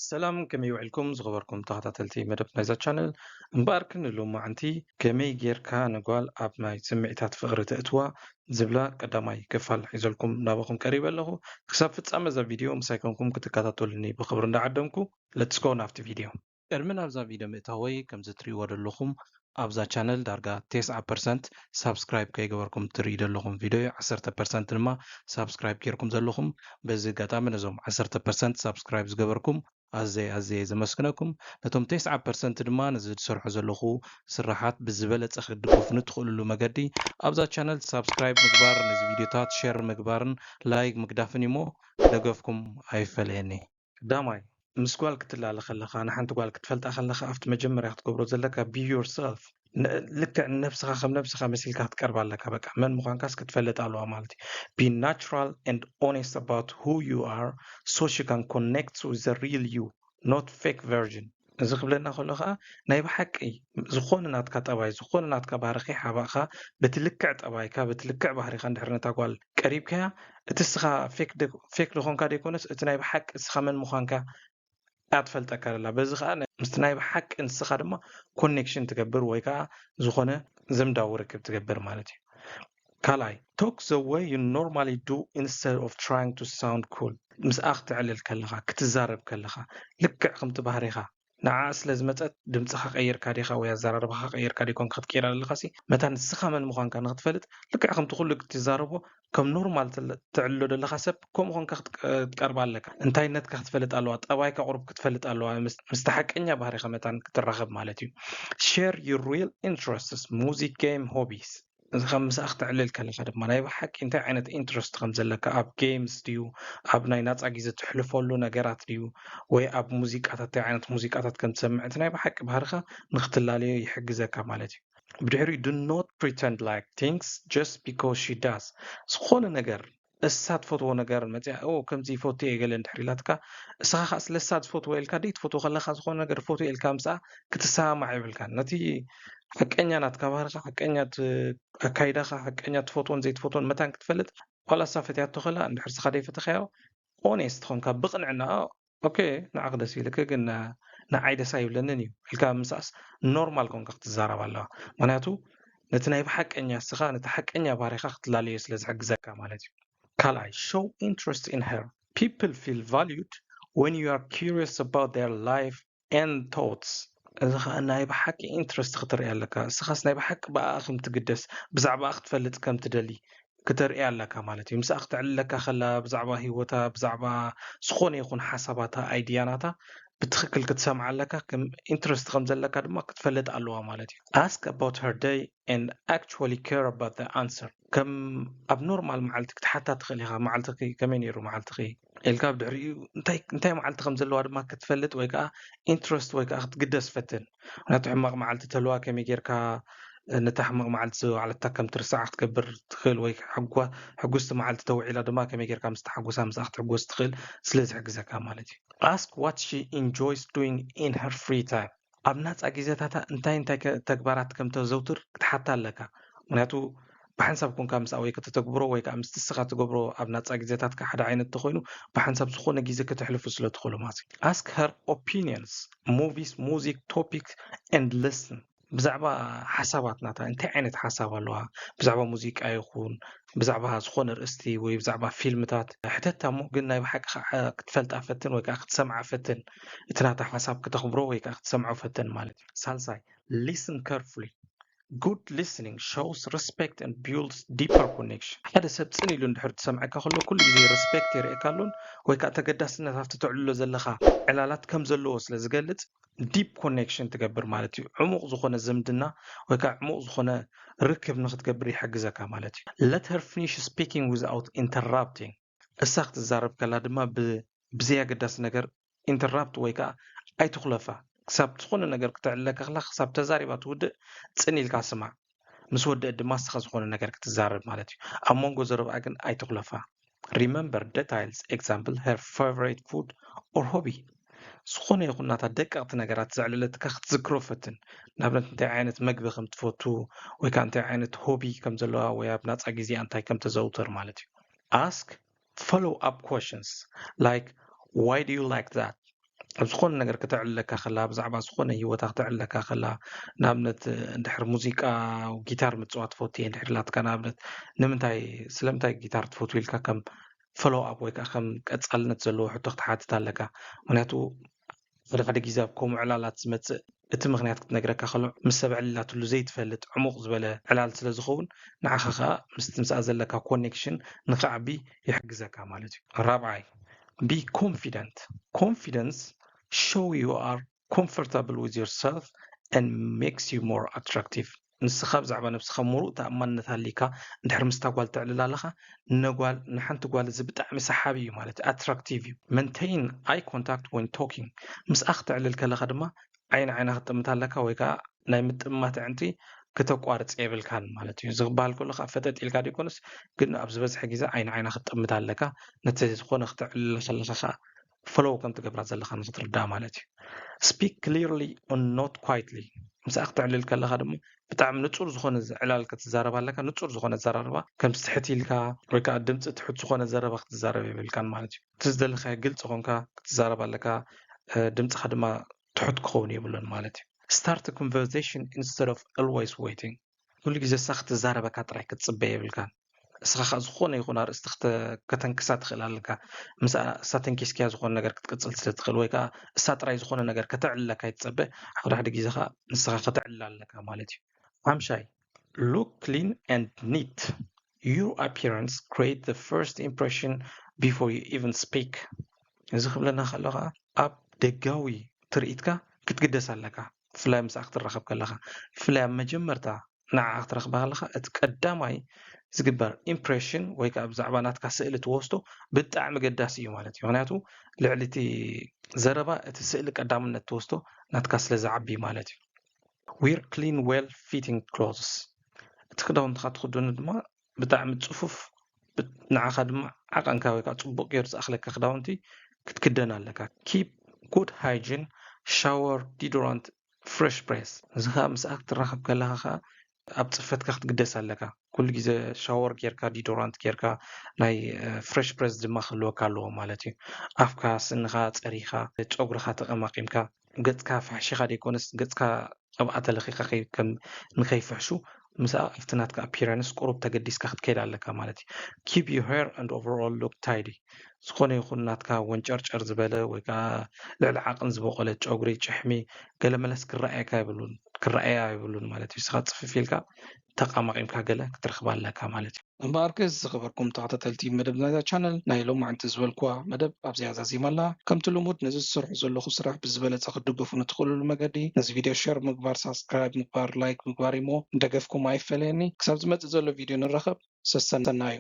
ሰላም፣ ከመይ ውዕልኩም ዝኸበርኩም ተኸታተልቲ መደብ ናይዛ ቻነል? እምበኣርኪ ንሎማዓንቲ ከመይ ጌርካ ንጓል ኣብ ናይ ስምዒታት ፍቕሪ ተእትዋ ዝብላ ቀዳማይ ክፋል ሒዘልኩም ናባኹም ቀሪበ ኣለኹ። ክሳብ ፍጻመ እዛ ቪድዮ ምሳይ ኮንኩም ክትከታተሉኒ ብኽብሪ እንዳዓደምኩ፣ let's go ናብቲ ቪድዮ። ቅድሚ ናብዛ ቪድዮ ምእታወይ፣ ከምዚ ትሪእዎ ዘለኹም ኣብዛ ቻነል ዳርጋ ተስዓ ፐርሰንት ሳብስክራይብ ከይገበርኩም ትርኢ ዘለኹም ቪድዮ፣ ዓሰርተ ፐርሰንት ድማ ሳብስክራይብ ጌርኩም ዘለኹም። በዚ ኣጋጣሚ ነዞም ዓሰርተ ፐርሰንት ሳብስክራይብ ዝገበርኩም ኣዘይ ኣዘይ ዘመስግነኩም። ነቶም ተስዓ ፐርሰንት ድማ ነዚ ዝሰርሖ ዘለኹ ስራሓት ብዝበለጸ ክትድግፉኒ ትኽእልሉ መገዲ ኣብዛ ቻነል ሳብስክራይብ ምግባር፣ ነዚ ቪድዮታት ሸር ምግባርን ላይክ ምግዳፍን እዩሞ፣ ደገፍኩም ኣይፈለየኒ። ቀዳማይ፣ ምስ ጓል ክትላለ ከለኻ፣ ንሓንቲ ጓል ክትፈልጣ ከለኻ፣ ኣብቲ መጀመርያ ክትገብሮ ዘለካ፣ be yourself። ን-፣ ልክዕ ንነብስኻ ከም ነብስኻ መሲልካ ክትቀርባ ኣለካ። በቃ፣ መን ምዃንካስ ክትፈልጥ ኣለዋ ማለት እዩ። Be natural and honest about who you are, so she can connect with the real you, not fake version። እዚ ክብለና ከሎ ኸዓ፣ ናይ ብሓቂ ዝኾነ ናትካ ጠባይ፣ ዝኾነ ናትካ ባህሪ ከይሓባእኻ፣ በቲ ልክዕ ጠባይካ፣ በቲ ልክዕ ባህሪኻ እንድሕር ነታ ጓል ቀሪብካያ፣ እቲ እስኻ ፌክ ደ-፣ ፌክ ዝኾንካ ደይኮነስ፣ እቲ ናይ ብሓቂ እስኻ መን ምዃንካ እያ ትፈልጠካ ዘላ። በዚ ኸዓ ነ-፣ ምስቲ ናይ ብሓቂ ንስኻ ድማ ኮኔክሽን ትገብር ወይ ከዓ ዝኾነ ዝምዳዊ ርክብ ትገብር ማለት እዩ። ካልኣይ፣ talk the way you normally do instead of trying to sound cool። ምስኣ ክትዕልል ከለኻ፣ ክትዛረብ ከለኻ፣ ልክዕ ከምቲ ባህሪኻ፣ ንዓ ስለ ዝመጸት ድምጽኻ ቀይርካ ዲኻ ወይ ኣዘራርባኻ ቀይርካ ደይኮንካ ክትቅይራ ዘለኻሲ፣ መታን ንስኻ መን ምዃንካ ንኽትፈልጥ፣ ልክዕ ከምቲ ኩሉ ክትዛረቦ፣ ከም ኖርማል ትል-፣ ትዕልሎ ዘለኻ ሰብ፣ ከምኡ ኾንካ ክትቀ-፣ ክትቀርባ ኣለካ። እንታይነትካ ክትፈልጥ ኣለዋ፣ ጠባይካ ቁሩብ ክትፈልጥ ኣለዋ፣ ምስ፣ ምስቲ ሓቀኛ ባህሪኻ መታን ክትራኸብ ማለት እዩ። Share your real interests, music, game, hobbies። እዚ ካብ ምስኣ ክተዕልል ከለኻ ድማ ናይ ብሓቂ እንታይ ዓይነት ኢንትረስት ከም ዘለካ፣ ኣብ ጌምስ ድዩ፣ ኣብ ናይ ናጻ ግዜ ትሕልፈሉ ነገራት ድዩ፣ ወይ ኣብ ሙዚቃታት እንታይ ዓይነት ሙዚቃታት ከም ትሰምዕ፣ እቲ ናይ ብሓቂ ባህርኻ ንኽትላለዮ ይሕግዘካ ማለት እዩ። ብድሕሪኡ፣ do not pretend like things just because she does። ዝኾነ ነገር እሳ ትፈትዎ ነገር መጽያ፣ "ኦ፣ ከምዚ ይፈቱ እየ" ገለ እንድሕር ኢላትካ፣ እስኻ ኸኣ ስለ እሳ ዝፈትዎ ኢልካ፣ ደይትፈትዎ ከለኻ ዝኾነ ነገር ፈትዎ ኢልካ ምስኣ ክትሰማማዕ የብልካን። ነቲ ሓቀኛ ናትካ ባህርኻ፣ ሓቀኛ ት-፣ ኣካይዳኻ፣ ሓቀኛ ትፈትዎን ዘይትፈትዎን መታን ክትፈልጥ፣ ዋላ እሳ ፈትያቶ ከላ፣ እንድሕር እስኻ ደይፈተኻዮ፣ ኦኔስት ኾንካ ብቕንዕና፣ "ኦኬ፣ ንዓኺ ደስ ይብልኪ፣ ግን ንዓይ ደስ ኣይብለንን እዩ" ኢልካ ምስኣስ ኖርማል ኮንካ ክትዛረብ ኣለዋ። ምኽንያቱ ነቲ ናይ ብሓቀኛ እስኻ፣ ነቲ ሓቀኛ ባህሪኻ ክትላለዮ ስለ ዝሕግዘካ ማለት እዩ። ካልኣይ፣ show interest in her. People feel valued when you are curious about their life and thoughts. እዚ ኸኣ ናይ ብሓቂ ኢንትረስት ክትርኢ ኣለካ። እስኻስ ናይ ብሓቂ ብኣኣ ከም ትግደስ፣ ብዛዕባኣ ክትፈልጥ ከም ትደሊ፣ ክተርኢ ኣለካ ማለት እዩ። ምስኣ ክትዕልለካ ከላ፣ ብዛዕባ ህይወታ፣ ብዛዕባ ዝኾነ ይኹን ሓሳባታ፣ ኣይድያ ናታ ብትኽክል ክትሰምዓ ኣለካ። ከም ኢንትረስት ከም ዘለካ ድማ ክትፈልጥ ኣለዋ ማለት እዩ። Ask about her day and actually care about the answer. ከም ኣብ ኖርማል መዓልቲ ክትሓታ ትኽእል ኢኻ። "መዓልትኺ ከመይ ነይሩ መዓልትኺ?" ኢልካ ብድሕሪኡ እንታይ፣ እንታይ መዓልቲ ከም ዘለዋ ድማ ክትፈልጥ ወይ ከኣ ኢንትረስት ወይ ከኣ ክትግደስ ፈትን። ምኽንያቱ ሕማቕ መዓልቲ ተልዋ ከመይ ጌርካ ነታ ሕማቕ መዓልቲ ዝወዓለታ ከም ትርስዓ ክትገብር ትኽእል ወይ ሕጓ-፣ ሕጉስቲ መዓልቲ ተውዒላ ድማ ከመይ ጌርካ ምስ ተሓጎሳ ምስኣ ክትሕጎስ ትኽእል ስለ ዝሕግዘካ ማለት እዩ። Ask what she enjoys doing in her free time. ኣብ ናጻ ግዜታታ እንታይ እንታይ ከ-፣ ተግባራት ከም ተዘውትር ክትሓታ ኣለካ። ምኽንያቱ ብሓንሳብ ኮንካ ምስኣ ወይ ከተተግብሮ ወይ ከኣ ምስቲ እስኻ ትገብሮ ኣብ ናጻ ግዜታትካ ሓደ ዓይነት ተኾይኑ፣ ብሓንሳብ ዝኾነ ግዜ ከተሕልፉ ስለ ትኽእሉ ማለት እዩ። Ask her opinions, movies, music, topics, and listen. ብዛዕባ ሓሳባት ናታ፣ እንታይ ዓይነት ሓሳብ ኣለዋ? ብዛዕባ ሙዚቃ ይኹን፣ ብዛዕባ ዝኾነ ርእስቲ ወይ ብዛዕባ ፊልምታት ሕተታ እሞ፣ ግን ናይ ብሓቂ ኸዓ ክትፈልጣ ፈትን ወይ ከኣ ክትሰምዓ ፈትን። እቲ ናታ ሓሳብ ክተኽብሮ ወይ ከኣ ክትሰምዖ ፈትን ማለት እዩ። ሳልሳይ፣ listen carefully. Good listening shows respect and builds deeper connection. ሓደ ሰብ ጽን ኢሉ እንድሕር ትሰምዐካ ከሎ፣ ኩሉ ግዜ ሪስፔክት የርእየካ ኣሎን ወይ ከኣ ተገዳስነት ኣብቲ ተዕልሎ ዘለኻ ዕላላት ከም ዘለዎ ስለ ዝገልጽ፣ ዲፕ ኮኔክሽን ትገብር ማለት እዩ። ዕሙቕ ዝኾነ ዝምድና ወይ ከኣ ዕሙቕ ዝኾነ ርክብ ንኽትገብር ይሕግዘካ ማለት እዩ። Let her finish speaking without interrupting. እሳ ክትዛረብ ከላ ድማ ብ-፣ ብዘይ ኣገዳሲ ነገር ኢንተራፕት ወይ ከኣ ኣይትኹለፋ። ክሳብ ዝኾነ ነገር ክተዕልለካ ከላ፣ ክሳብ ተዛሪባ ትውድእ ጽን ኢልካ ስማዕ። ምስ ወደአት ድማ እስኻ ዝኾነ ነገር ክትዛረብ ማለት እዩ። ኣብ መንጎ ዘረባኣ ግን ኣይትኹለፋ። Remember details, example, her favorite food or hobby. ዝኾነ ይኹን ናታ ደቀቕቲ ነገራት ዘዕለለትካ ክትዝክሮ ፈትን። ንኣብነት እንታይ ዓይነት መግቢ ከም ትፈቱ ወይ ከኣ እንታይ ዓይነት ሆቢ ከም ዘለዋ ወይ ኣብ ናጻ ግዜኣ እንታይ ከም ተዘውትር ማለት እዩ። Ask follow up questions like, "Why do you like that?" ኣብ ዝኾነ ነገር ከተዕልለካ ከላ፣ ብዛዕባ ዝኾነ ህይወታ ከተዕልለካ ከላ፣ ንኣብነት እንድሕር ሙዚቃ ጊታር ምጽዋት ትፈቱ እየ እንድሕር ኢላትካ፣ ንኣብነት ንምንታይ ስለምንታይ ጊታር ትፈቱ ኢልካ ከም ፎሎው ኣፕ ወይ ከዓ ከም ቀጻልነት ዘለዎ ሕቶ ክትሓትት ኣለካ። ምክንያቱ ሓደ ሓደ ግዜ ኣብ ከምኡ ዕላላት ዝመጽእ እቲ ምክንያት ክትነግረካ ከሎ ምስ ሰብ ዕልላትሉ ዘይትፈልጥ ዕሙቕ ዝበለ ዕላል ስለ ዝኸውን ንዓኻ ከዓ ምስቲ ምስኣ ዘለካ ኮኔክሽን ንክዓቢ ይሕግዘካ ማለት እዩ። ራብዓይ be confident. Confidence show you are comfortable with yourself and makes you more attractive. ንስኻ ብዛዕባ ነብስኻ ሙሉእ ተኣማንነት ኣሊካ እንድሕር ምስታ ጓል ተዕልል ኣለኻ ነጓል ንሓንቲ ጓል እዚ ብጣዕሚ ሰሓቢ እዩ ማለት እዩ ኣትራክቲቭ እዩ። Maintain eye contact when talking. ምስኣ ክተዕልል ከለኻ ድማ ዓይኒ ዓይና ክትጥምት ኣለካ ወይ ከዓ ናይ ምጥማት ኣዕንቲ ክተቋርፅ የብልካን ማለት እዩ። እዚ ክበሃል ከሎ ከዓ ፈጠጥ ኢልካ ደይኮነስ ግን ኣብ ዝበዝሐ ግዜ ዓይኒ ዓይና ክትጥምት ኣለካ። ነቲ ዝኾነ ክተዕልል ከለኻ ከዓ ፎሎው ከም ትገብራ ዘለኻ ንክትርዳእ ማለት እዩ። Speak clearly and not quietly. ምስኣ ክተዕልል ከለኻ ድማ ብጣዕሚ ንጹር ዝኾነ ዕላል ክትዛረብ ኣለካ። ንጹር ዝኾነ ኣዘራርባ ከም ትሕት ኢልካ ወይ ከዓ ድምፂ ትሑት ዝኾነ ዘረባ ክትዛረብ የብልካን ማለት እዩ። እቲ ዝደለኻዮ ግልፂ ኮንካ ክትዛረብ ኣለካ። ድምፅኻ ድማ ትሑት ክኸውን የብሉን ማለት እዩ። Start conversation instead of always waiting. ኩሉ ግዜ እሳ ክትዛረበካ ጥራይ ክትፅበ የብልካን። እስኻ ከዓ ዝኾነ ይኹን ኣርእስቲ ከተንክሳ ትኽእል ኣለካ። ምስ እሳ ተንኪስክያ ዝኾነ ነገር ክትቅፅል ስለ ትኽእል ወይ ከዓ እሳ ጥራይ ዝኾነ ነገር ከተዕልለካ ይትፀበ። ሓደ ሓደ ግዜ ከዓ ንስኻ ከተዕልል ኣለካ ማለት እዩ። ሓምሻይ look clean and neat. Your appearance create the first impression before you even speak. እዚ ክብለና ከሎ ከዓ ኣብ ደጋዊ ትርኢትካ ክትግደስ ኣለካ። ብፍላይ ምስኣ ክትራኸብ ከለኻ ብፍላይ ኣብ መጀመርታ ንዓኣ ክትረኽባ ከለኻ እቲ ቀዳማይ ዝግበር ኢምፕሬሽን ወይ ከዓ ብዛዕባ ናትካ ስእሊ ትወስዶ ብጣዕሚ ገዳሲ እዩ ማለት እዩ። ምክንያቱ ልዕሊ እቲ ዘረባ እቲ ስእሊ ቀዳምነት ትወስዶ ናትካ ስለ ዝዓቢ ማለት እዩ። Wear clean well fitting clothes. እቲ ክዳውንትኻ ትኽደኑ ድማ ብጣዕሚ ፅፉፍ ንዓኻ ድማ ዓቐንካ ወይ ከዓ ፅቡቕ ገይሩ ዝኣኽለካ ክዳውንቲ ክትክደን ኣለካ። Keep good hygiene, shower, deodorant, fresh breath. እዚ ከዓ ምስኣ ክትራኸብ ከለኻ ከዓ ኣብ ፅፈትካ ክትግደስ ኣለካ። ኩሉ ግዜ ሻወር ጌርካ ዲዶራንት ጌርካ ናይ ፍሬሽ ብሬዝ ድማ ክህልወካ ኣለዎ ማለት እዩ። ኣፍካ ስንኻ ፀሪኻ ፀጉርኻ ተቐማቂምካ ገፅካ ፋሕሺኻ ደይኮነስ ገፅካ ቅብኣት ተለኺኻ ንኸይፍሕሹ ምስኣ ኣብቲ ናትካ ኣፒራንስ ቁሩብ ተገዲስካ ክትከይድ ኣለካ ማለት እዩ። Keep your hair and overall look tidy. ዝኾነ ይኹን ናትካ ወንጨርጨር ዝበለ ወይ ከዓ ልዕሊ ዓቕን ዝበቆለ ጨጉሪ ጭሕሚ ገለመለስ ክረኣየካ ይብሉን ክረኣያ ይብሉን ማለት እዩ። ንስኻ ፅፍፍ ኢልካ ተቃማቂምካ ገለ ክትረኽባ ኣለካ ማለት እዩ። እምበኣርከስ ዝኸበርኩም ተኸታተልቲ መደብ ናይዛ ቻነል ናይ ሎማዕንቲ ዝበልኩዋ መደብ ኣብዚኣ ዛዚማ ኣላ። ከምቲ ልሙድ ነዚ ዝሰርሑ ዘለኹ ስራሕ ብዝበለፀ ክትድግፉ ንትኽእልሉ መገዲ ነዚ ቪድዮ ሸር ምግባር፣ ሳብስክራይብ ምግባር፣ ላይክ ምግባር እሞ ንደገፍኩም ኣይፈለየኒ። ክሳብ ዝመፅእ ዘሎ ቪድዮ ንራኸብ። ሰሰናዩ።